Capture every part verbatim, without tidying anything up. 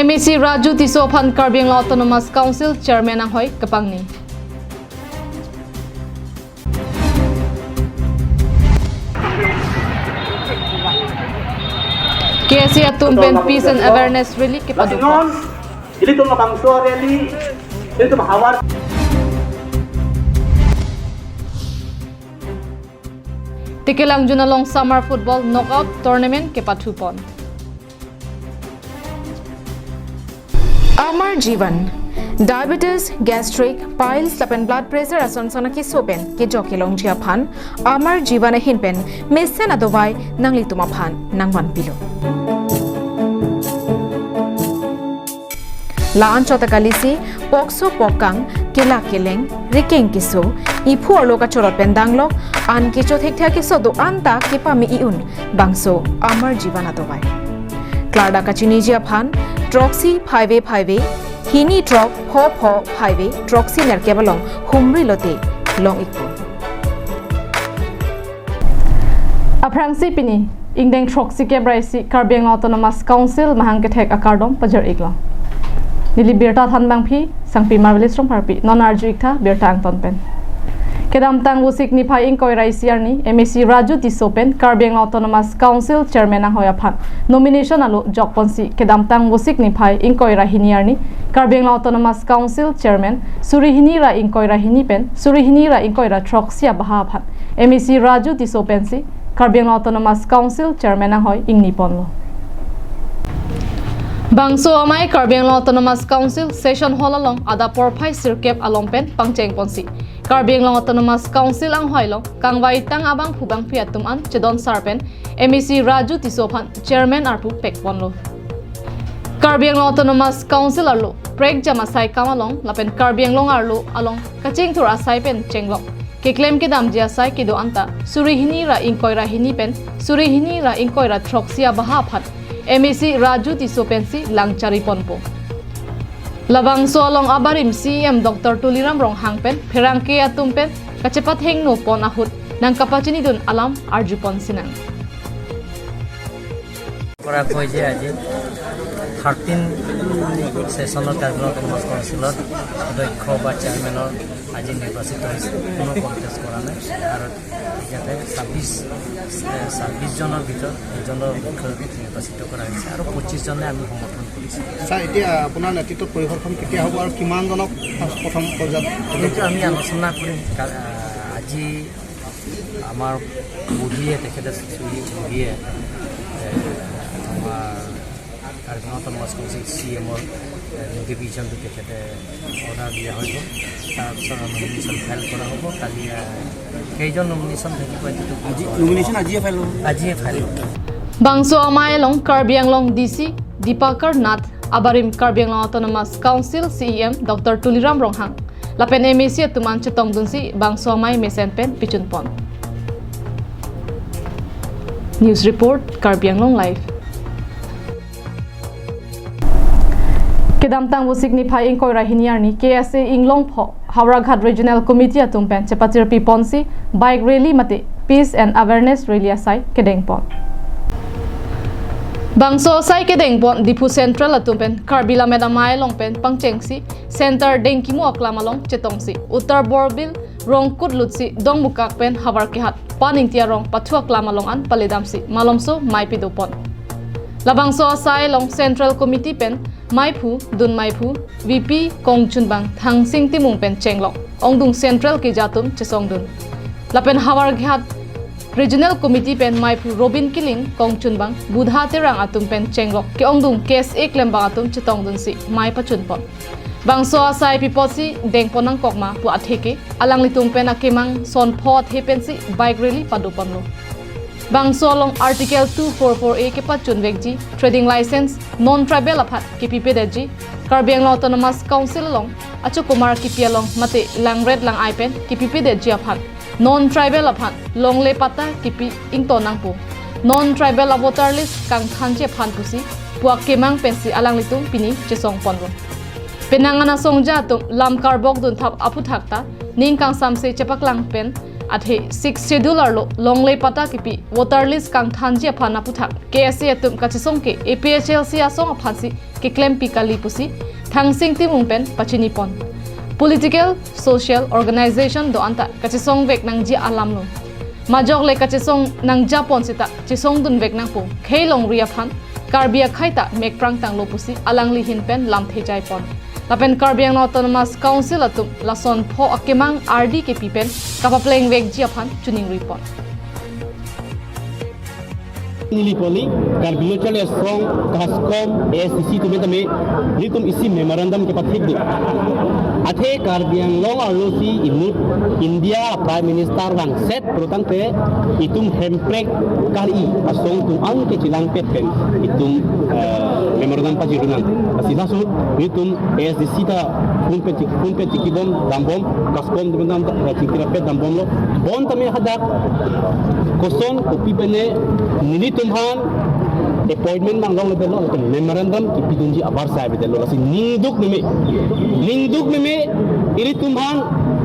M A C Raju Tisso aphan Karbi Anglong Autonomous Council Chairman anghoi kapangni. K S A atum pen peace and awareness rally kepadopon. Ilitum labangso rally, ilitum havar. Tekelangjun along Summer Football Knockout Tournament kepathupon. Amar Jeevan, diabetes, gastric, piles lapen blood pressure ason son akeso pen kejok kelongji aphan Amar Jeevan ahin pen mesen adovai nanglitum aphan nangvanpilo. La-anchot akalisi, pokso pokkang, kelak keleng, rikeng keso, iphu arlo kachorot pen danglok, an kecho thekthe akeso do-an ta kepame i-un, bangso Amar Jeevan adovai. Klardak kachiniji aphan, throksi phaive phaive, hini throk pho pho phaive, throksi nerkep along humri lote long-ikpo. Aphrangsi pini, ingdeng throksikep ra isi Karbi Anglong Autonomous Council mahang kethek akardom pajir-iklo. Neli birta thanbangpi, Sangpi Marvelous Rongpharpi, non arju-iktha birta angton pen. Kedamtang Vosik niphai ingkoi ra isi arni, M A C Raju Tisso pen Karbi Anglong Autonomous Council Chairman anghoi aphan nomination alo jokponsi, kedamtang Vosik niphai ingkoi ra hini arni, Karbi Anglong Autonomous Council Chairman, suri hini ra ingkoi ra hini pen, suri hini ra ingkoi ra throksi abaha aphan, M A C Raju Tisso pensi, Karbi Anglong Autonomous Council Chairman anghoi ingniponlo. Bangso amei Karbi Anglong Autonomous Council Session Hall along adap porphai sirkep along pen pangchengponsi, Karbi Anglong Autonomous Council anghoi along kangvaitang abangphu bangphi atum an chedonsar pen M A C Raju Tisso aphan Chairman arpu pekponlo. Karbi Anglong Autonomous Council arlo prekjam asai kam along lapen Karbi Anglong arlo along kachingthur asai pen chenglok keklem kedamji asai kedo-an ta suri hini ra ingkoi ra hini pen suri hini ra ingkoi ra throksi abaha aphan M A C Raju Tisso pensi langchariponpo. Labangso along abarim C E M Doctor Tuliram Ronghang pen pherangke atum pen kachepathengno pon ahut nangkapachinidun alam arjupon sinang. Kora koi je aji thirteen session ot Karbi Anglong Autonomous Council ot অধ্যক্ষ বা chairman ot aji নির্বাচিত হৈছে, কোনো কনটেস্ট কৰা নাই। আৰু ইয়াতে ছাব্বিছ, এ, ছাব্বিছ জনৰ ভিতৰত দুজনৰ অধ্যক্ষ নিৰ্বাচিত কৰা হৈছে আৰু পঁচিছ জনে আমি সমৰ্থন কৰিছোঁ। ছাৰ, এতিয়া আপোনাৰ নেতৃত্বত পৰিষদখন কেতিয়া হ'ব আৰু কিমানজনক প্ৰথম পৰ্যায়ত? এইটো আমি আলোচনা কৰিম। কা-, আ, আজি আমাৰ বহিয়ে, তেখেতে চুৰি বহিয়ে, এ, আমাৰ কাৰ্বি আংলং অট'নমাছ কাউন্সিল চি ই এমৰ, এ, নটিফিকেশ্যনটো তেখেতে অৰ্ডাৰ দিয়া হৈ গ'ল। তাৰপিছত নমিনেশ্যন ফাইল কৰা হ'ব। কালি, এ, কেইজন নমিনেশ্যন থাকিব, এইটোতো আজি নমিনেশ্যন আজিয়ে ফাইল হ'ব। আজিয়ে ফাইল হ'ব। Bangso amei along Karbi Anglong D C Dipakar Nath, abarim Karbi Anglong Autonomous Council C E M Doctor Tuliram Ronghang lapen M A C atum an chetongdunsi bangso amei mesen pen pichunpon. News report, Karbi Anglong Live. Kedamtang Vosik niphai ingkoi ra hini arni K S A Inglongpho Howraghat Regional Committee atum pen chepachirpiponsi bike rally mate peace and awareness rally asai kedengpon. Bangso asai kedengpon Diphu Central atum pen Karbi Lammet Amei along pen pangchengsi Center Dengkimo aklam along chetongsi Uttar Borbil Rongkut lutsi Dongmukak pen Havar Kehat Pan Ingti arong pathu aklam along an paledamsi malomso mei pedopon. Labangso asai along Central Committee pen meiphu, dun meiphu, V P kongchunbang Thangsing Timung pen chenglok ongdung Central keja atum chesongdun. Lapen Havar Kehat Regional Committee pen meiphu Robin Killing kongchunbang Budha Terang atum pen chenglok ke-ongdung K S A klembang atum chetongdunsi mei pachunpon. Bangso asai pi apotsi dengpon nangkok ma pu atheke alanglitum pen akemang son pho athe pensi bike rally padoponlo. Bangso along Article two four four A kepachunvekji trading license non-tribal aphan kepipedetji, Karbi Anglong Autonomous Council along achokomar kipi along mate langret lang-ai pen kepipedetji aphan, non-tribal aphan longle patta kipi ington nangpo, non-tribal avoter list kangthanji aphan pusi pu akemang pensi alanglitum pini chesongponlo. Penang an asongja atum lam karbok dunthap aphuthak ta ning kangsamse chepaklang pen Athe Sixth Schedule arlo longle patta kipi voter list kangthanji aphan aputhak K S A atum kachesong ke A P H L C asong aphansi keklempi kali pusi Thangsing Timung pen pachinipon. Political, social organization do-an ta kachesongvek nangji alam lo. Majok le kachesong nangjapon seta chesongdunvek nangpo. Khei longri aphan Karbi akhei ta mekprang tanglo pusi alangli ahin pen lamthe jaipon. Lapen Karbi Anglong Autonomous Council atum lason pho akemang ardi kepi pen kapaplengvekji aphan chiningripon. Neli poli Karbi Lo Charli Asong KASCOM A S D C atum tame nelitum isi memorandum kepathik do. Athe Karbi Anglong arlo si inut India Prime Minister vangset pulotangte itum Hemprek Kar-i asong atum anke chelangpet pen itum, eh, memorandum pajirunang. Lasi laso nelitum A S D C ta phone pen chik, phone pen chikibom dambom, KASCOM atum ta, eh, chingkirapet dambomlo. Bonta me hadak koson kopi pen nelitum aphan appointment manglongledetlo, lapen memorandum kipidunji abar sai avedetlo. Lasi ningduk meme, ningduk meme, ilitum aphan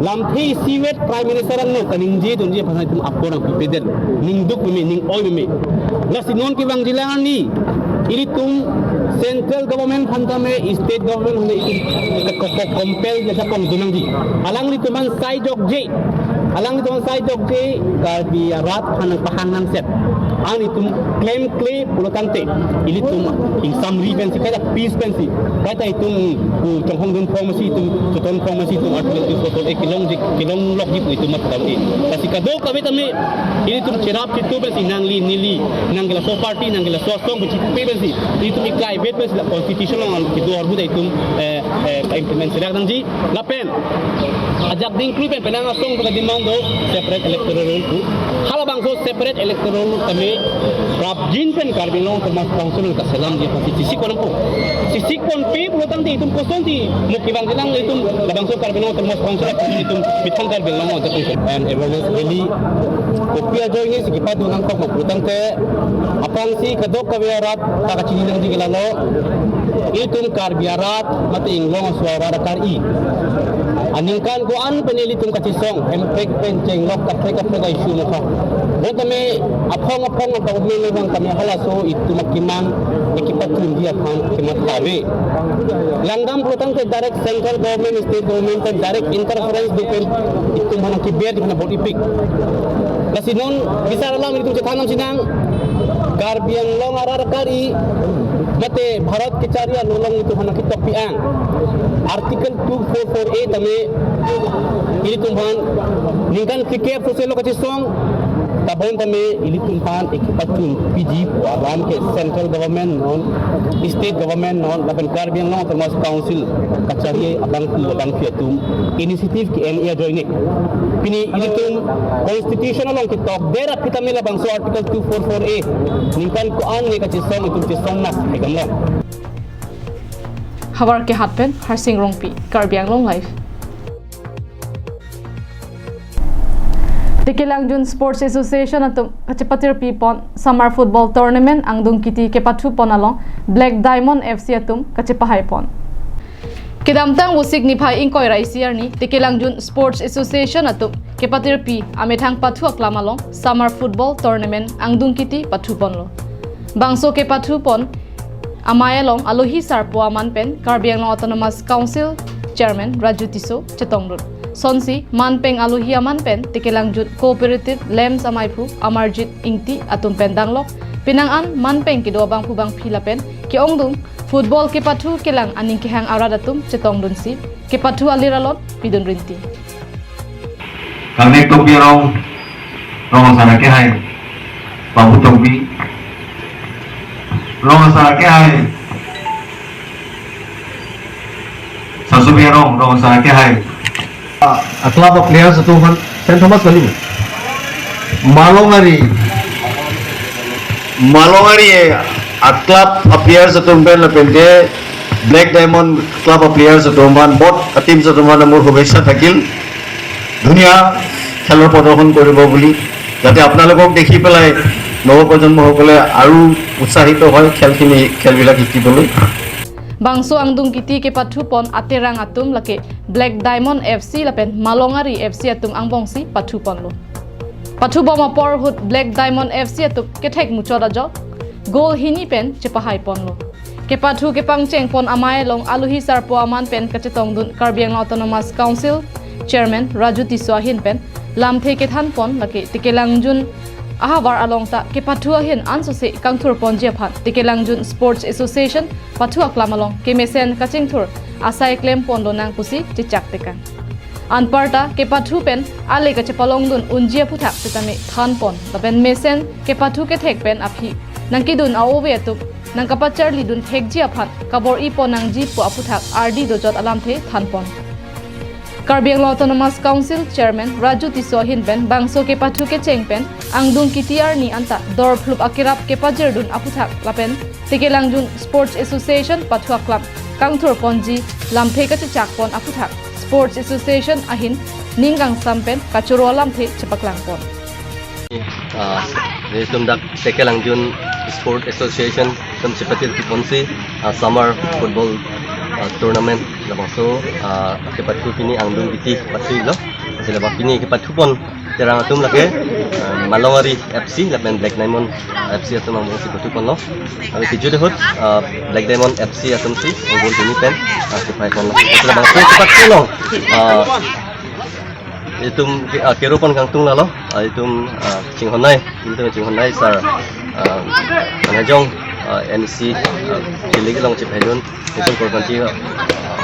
lamthe isivet Prime Minister angno kaningjedunji aphan itum apor nangpipedet. Ningduk meme, ning-oi meme. Lasi non kevangjilang arni ilitum central government aphan tame, state government aphan tame itum ke-, ke-, ke-, compel jasa kongdunangji. Alanglitum aphan sai jokje, alanglitum aphan sai jokje, Karbi arat aphan nangpahang nangset. An itum klemkle pulotangte ilitum ingsamri pensi, kaita peace pensi, kaita itum, uh, chonghong dunphong masi, itum chotonphong masi, itum article two four four A kelongji, kelonglokji pu itum matha tame. Lasi kadokave tame ilitum cherap chitu pensi nangli neli, nangli laso party, nangli laso asong pu chipupe pensi, itum iklaivet pensi la constitution along kedo ahut itum, eh, eh, implement serak nangji. Lapen ajak dingkri pen penang asong pen demand do separate electoral roll pu. Halabangso separate electoral roll tame prapjin pen Karbi Anglong Autonomous Council kaselamji aphansi chisikponpo. Chisikponpe pulotangte itum kosonsi mo kevangjilang, itum labangso Karbi Anglong Autonomous Council itum methang Karbi Anglong Autonomous Council and awareness rally kopi ajoine si kepado nangkok ma pulotangte, aphrangsi kadokave arat ta kachini nangji ke lalo, itum Karbi arat mate inglong aso arat akar-i aningkan ko-an pen ilitum kachesong Hemprek pen chenglok kaprek kaprek a-issue nangkok. Bonta me aphong aphong government le bang tame halaso itum akemang ekipatunji aphan kematha ave. Langdam pulotangte direct central government, state government pen direct interference do pen itum aphan keber di aphan bor-ipik. Lasi non bisar alam itum chethan nam sinang, Karbi Anglong arat akar-i mate Bharat kachari along itum aphan ketokpi ang. Article two four four A tame ilitum aphan ningkan phlikep soselo kachesong, ta bonta me ilitum aphan ekipatunpiji pu alam ke central government non, state government non, lapen Karbi Anglong Autonomous Council kachari abangphu abangphi atum initiative ke-en ajoine. Pini ilitum constitution along ketokdet aphi tame labangso article two four four A ningkan ko-an ne kachesong itum chesong nang ekamlo. Howraghat pen Harsing Rongpi, Karbi Anglong Live. Tekelangjun Sports Association atum kachepatirpipon Summer Football Tournament angdung kiti kepathupon along Black Diamond F C atum kachepahaipon. Kedamtang Vosik niphai ingkoi ra isi arni Tekelangjun Sports Association atum kepatirpi amethang pathu aklam along Summer Football Tournament angdung kiti pathuponlo. Bangso kepathupon amei along alohi sarpo aman pen Karbi Anglong Autonomous Council Chairman Raju Tisso chetongdun. Sonsi manpeng alohi aman pen Tekelangjun Cooperative Lamps amaiphu Amarjit Ingti atum pen danglok penang an manpeng kedo abangphu bangphi lapen ke-ongdung football kepathu kelang aning kehang arat atum chetongdunsi kepathu alir alon pidun rinti. Kangnek Tokbi arong, rong asar akehai, Babu Tokbi, rong asar akehai, Sasobi arong, rong asar akehai. A, a club of players atum aphan, Saint Thomas kali. Malongari. Malongari, a club of players atum pen lapen ke Black Diamond club of players atum aphan, both teams atum aphan amor শুভেচ্ছা থাকিল। ধুনীয়া খেলৰ প্ৰদৰ্শন কৰিব বুলি, যাতে আপোনালোকক দেখি পেলাই নৱপ্ৰজন্মসকলে আৰু উৎসাহিত হয় খেলখিনি, খেলবিলাক শিকিবলৈ। Bangso angdung kiti kepathupon aterang atum lake Black Diamond F C lapen Malongari F C atum angbongsi pathuponlo. Pathubom apor ahut Black Diamond F C atum kethek muchot ajok goal hini pen chepahai ponlo. Kepathu kepangcheng pon amei along aluhi sarpo aman pen kachetongdun Karbi Anglong Autonomous Council Chairman Raju Tisso ahin pen lamthe kethan pon, lake Tekelangjun ahavar along ta kepathu ahin ansose kangthur ponji aphan Tekelangjun Sports Association pathu aklam along kemesen kachingthur asai klem ponlonang pusi chechak tekang. Anparta kepathu pen ale kachepalongdun unji aphuthak setame than pon, lapen mesen kepathu kethek pen aphi nangkedun a-ove atum nangkapacharlidun thekji aphan kabor-i pon nangji pu aphuthak ardi dojot alamthe than pon. Karbi Anglong Autonomous Council Chairman Raju Tisso ahin pen bangso kepathu kecheng pen angdung kiti arni anta dorphlup akerap kepajirdun aphuthak lapen Tekelangjun Sports Association pathu aklam kangthur ponji lamthe kachechak pon aphuthak Sports Association ahin ning kangsam pen kachoro alamthe chepaklang pon. Ah, itum dak Tekelangjun Sport Association atum chepatir ponsi, ah, summer football, ah, tournament labangso, ah, kepathu pini angdung kiti pathulo. Lasi labang pini kepathu pon terang atum lake, ah, Malongari F C lapen Black Diamond F C atum angbong si pathu ponlo. Lapen kejut ahut, ah, Black Diamond F C atum si goal hini pen, ah, chepahai ponlo. Lasi labangso kepathu lo. Ah, itum ke-, ah, kero pon kangtung lalo, ah, itum, ah, chinghonnei, itum chinghonnei sir, ah, Nonhejong, ah, M E C, ah, kilik along chepaidun, itum korbanji, ah,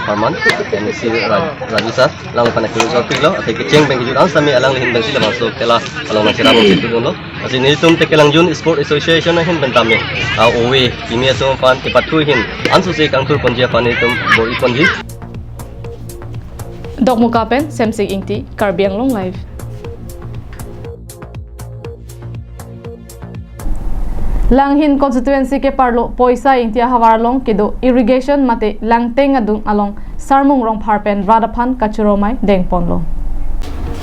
apharman, M E C Ra-, Raju sir, alangli aphan kero jor piklo, athe kecheng pen kejut an setame alangli ahin pensi labangso khela along nangcherap si tu lo. Lasi nelitum Tekelangjun Sport Association ahin pen tame, ah, ove kimi atum aphan kepathu ahin ansose kangthur ponji aphan itum bor-i ponji. Dokmoka pen Semsing Ingti, Karbi Anglong Live. Langhin constituency keparlo Poisa Ingti ahavar along kedo irrigation mate langteng adung along Sarmung Rongphar pen rat aphan kachoro amei dengponlo.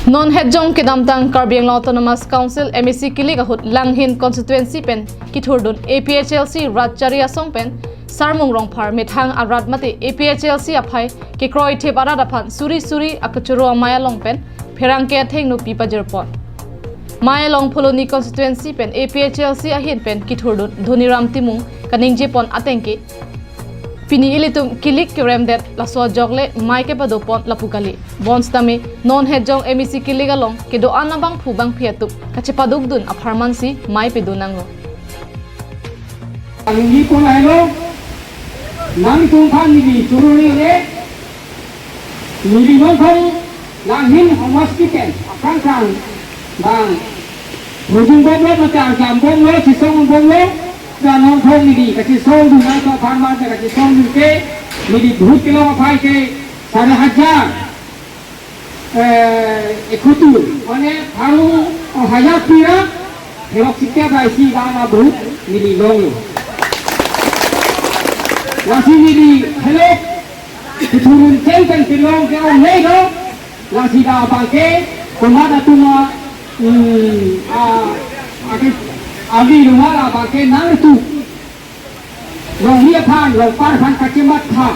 Non hetjong kedamtang Karbi Anglong Autonomous Council M A C kilik ahut Langhin constituency pen kithurdun A P H L C rat chari asong pen Sarmung Rongphar methang arat mate A P H L C aphai kekroi thip arat aphan suri suri akachoro amei along pen pherangke athengno pi pajirpon. Amei along Phuloni constituency pen A P H L C ahin pen kithurdun Dhoniram Timung kaningjepon atengke, pini ilitum kilik keremdet laso ajokleh amei kepadopon lapu kali. Bonsitame non hetjong M A C kilik along kedo-an abangphu bangphi atum kachepadukdun apharmansi amei pedonanglo. Neli pon ahelo, nangtum aphan neli choro le, neli nonthong Langhin homosti pen aphrang aphrang bang rodung bomlo, mate arjam bomlo, chesong bomlo, nonthong neli kachesongdun nangtum aphan mate kachesongdun ke, neli bhut kelong aphai ke sare hajar, eh, ekhotur, mane pharo, oh, hajar phira, herok sikya bai si bang ma bhut neli longlo. Lasi neli hello, kithurun cheng pen kelong ke-ongnei do, lasi dak abangke, komat atum a, hmm, a, ake, ali rumah abangke nangtum longri aphan, longpar aphan kachematha,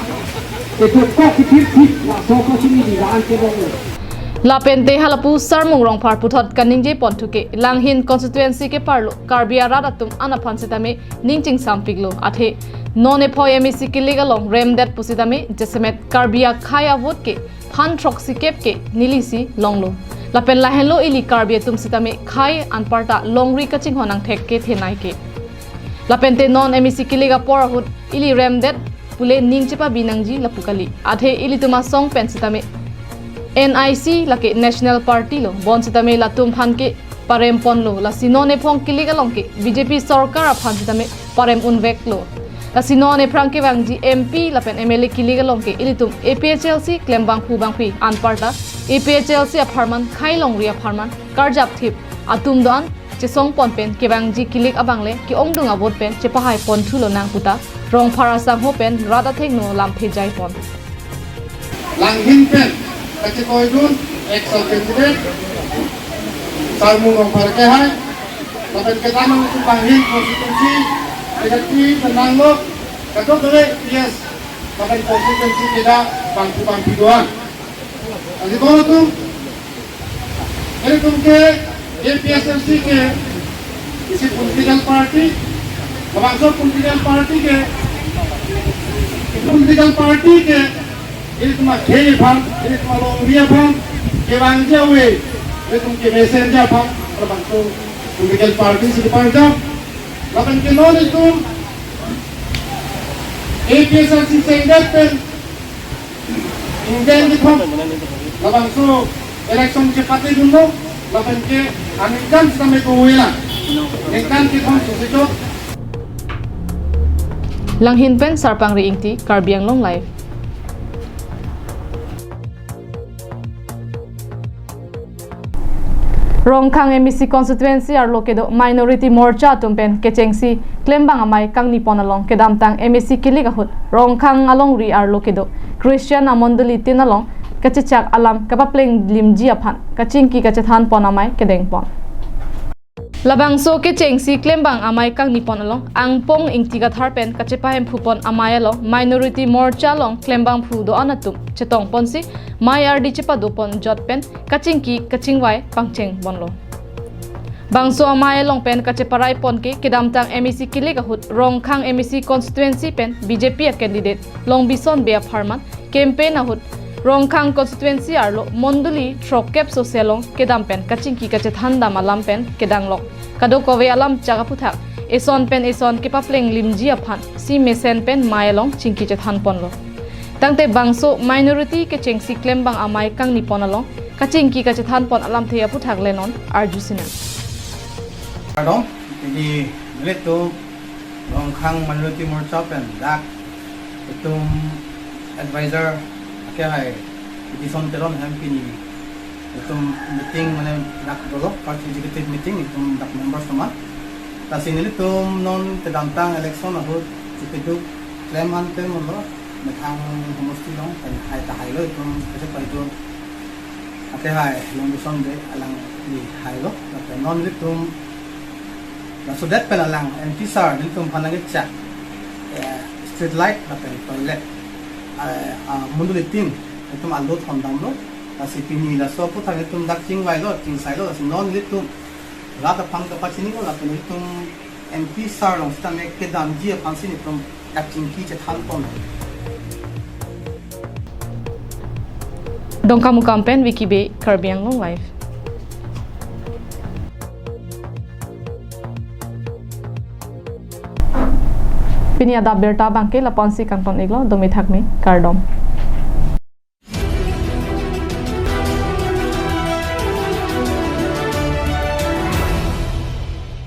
ketok kok kithir thip, laso kochini di ran ke bong. Lapente halapu Sarmung Rongphar puthot kaningjepon thuke, Langhin constituency keparlo Karbi arat atum an aphan sitame ning chingsampiklo, athe non ephoi M A C kilik along remdet pusitame jasemet Karbi akhei a-vote ke phan throksi kep ke nelisi longlo. Lapen lahenlo ili Karbi atum sitame khei anparta longri kachinghon angthek ke thenei ke. Lapente non M A C kilik apor ahut ili remdet pule ning chepabi nangji lapu kali. Athe ilitum asong pen sitame N I C lake National Party lo, bonsitame latum aphan ke parem ponlo, lasi non ephong kilik along ke B J P sorkar aphan sitame parem unveklo. Lasi non ephrang kevangji M P lapen M L A kilik along ke ilitum A P H L C klem bangphu bangphi anparta A P H L C apharman, khei longri apharman, karjap thip atum do-an chesong pon pen kevangji kilik abang le ke-ongdung a-vote pen chepahai pon thulonang puta Rongphar asangho pen rat athengno lamthe jaipon. Langhin pen kachekroidun ex candidate Sarmung Rongphar kehai, lapen kedamtang Langhin constituency, kedamtang penang lo, kadokave P S, lapen constituency kedo bangphu bangphi do-an. Lasi bang atum, ilitum ke, D APHLC ke isi political party, labangso political party ke, political party ke, ilitum akhei aphan, ilitum alongri aphan kevangji ave, ilitum kemesen ji aphan labangso political party si keparjam. Lapen ke non ilitum APHLC sengdet pen ingdeng kethom labangso election chepatedunlo, lapen ke aningkan sitame kevela, ningkan kethom sosechot. Langhin pen Sarpangri Ingti, Karbi Anglong Live. Rongkhang MAC constituency arlo kedo Minority Morcha atum pen kechengsi klembang amei kangnipon along kedamtang MAC kilik ahut Rongkhang alongri arlo kedo Christian amondoli tin along kachechak alam kapaplenglymji aphan kachingki kachethanpon amei kedengpon. Labangso kechengsi klembang amei kangnipon along Angpong Ingti Kathar pen kachepahemphupon amei along Minority Morcha along klembangphu do-an atum chetongponsi mei ardi chepadopon jot pen kachingki kachingvai pangchengponlo. Bangso amei along pen kacheparaipon ke kedamtang MAC kilik ahut Rongkhang MAC constituency pen BJP a candidate Longbison Bey apharman campaign ahut Rongkhang constituency arlo mondoli throkkep sose along kedam pen kachingki kachethandam alam pen kedanglok kadokave alam chak aphuthak eson pen eson kepaplenglymji aphan si mesen pen mei along chingki chethanponlo. Tangte bangso minority kechengsi klembang amei kangnipon along kachingki kachethanpon alamthe aphuthak le non arjusinang. Kardom, pini nelitum Rongkhang Minority Morcha pen dak itum advisor akehai Edison Teron hem pini itum meeting mane dak dolo, first executive meeting itum dak members teman. Lasi nelitum non kedamtang election ahut chepeduk klem an temlo, methang homosti along pen hai ta hailo itum kachepahidun akehai Longbison Bey alangli hailo, lapen non nelitum laso det pen alang MP sir nelitum aphan nangkechak, eh, street light lapen toilet, eh, ah, mondoli tin itum alo thondamlo. Lasi pini laso aphuthak nelitum dak chingvailo, chingsailo, lasi non nelitum rat aphan kapachinilo, lapen nelitum MP sir along sitame kedamji aphansi nelitum dak chingki chethanpon. Dongkamukam pen Vicky Bey, Karbi Anglong Live. Pini adap birta abangke lapu-ansi kangton-iklo, dome thakme, kardom.